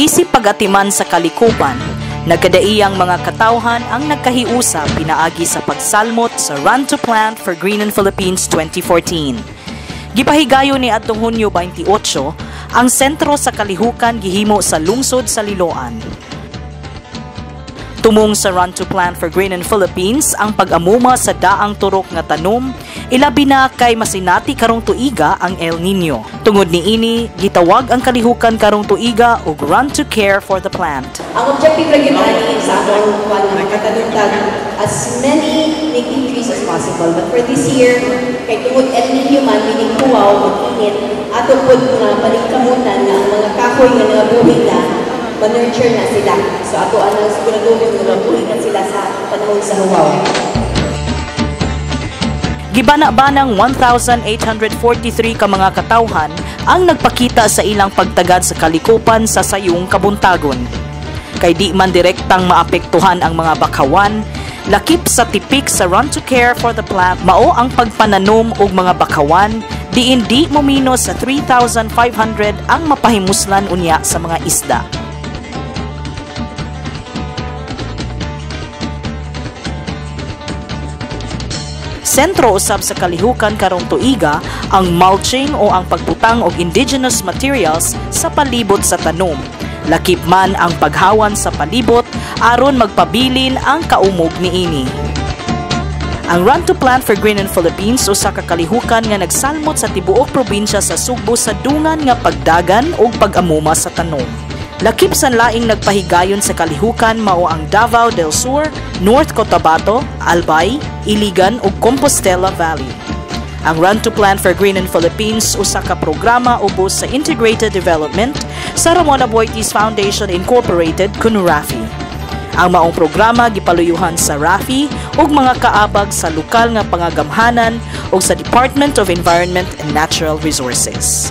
Isip pag-atiman sa kalikupan, nagkadaiyang mga katawhan ang nagkahiusa pinaagi sa pagsalmot sa Run to Plant for Greenland Philippines 2014. Gipahigayon ni adtong Hunyo 28 ang sentro sa kalihukan gihimo sa lungsod sa Liloan. Tumong sa Run to Plant for Greenland Philippines ang pag-amuma sa daang turok nga tanom, ilabi na kay masinati karong tuiga ang El Nino. Tungod niini, gitawag ang kalihukan karong tuiga og Run to Care for the Plant. Ang objective ra gyud ani sa among kuan nga makatanom tag as many native trees as possible. But for this year, kay tungod El Nino man, meaning huwaw, mag-init, ato pud nga paningkamutan nga ang mga kahoy nga nangabuhi na, ma-nurture na sila. So ato anang siguraduhon nga mabuhi na sila sa panahon sa huwaw. Gibana-banang 1,843 ka mga katawhan ang nagpakita sa ilang pagtagad sa kalikupan sa sayong kabuntagon. Kay di man direktang maapektuhan ang mga bakawan, lakip sa tipik sa Run to Care for the Plant mao ang pagpananom og mga bakawan diin di momino sa 3,500 ang mapahimuslan unya sa mga isda. Sentro usab sa kalihukan karong tuiga ang mulching o ang pagbutang og indigenous materials sa palibot sa tanom. Lakip man ang paghawan sa palibot aron magpabilin ang kaumog niini. Ang Run to Plant for Greenland Philippines usa ka kalihukan nga nagsalmot sa tibuok probinsya sa Sugbo sa dungan nga pagdagan ug pag-amuma sa tanom. Lakip sa laing nagpahigayon sa kalihukan mao ang Davao del Sur, North Cotabato, Albay, Iligan ug Compostela Valley. Ang Run to Plant for Greenland Philippines usa ka programa ubos sa Integrated Development sa Ramon Aboitiz Foundation Incorporated kuno RAFI. Ang maong programa gipaluyuhan sa RAFI ug mga kaabag sa lokal nga pangagamhanan ug sa Department of Environment and Natural Resources.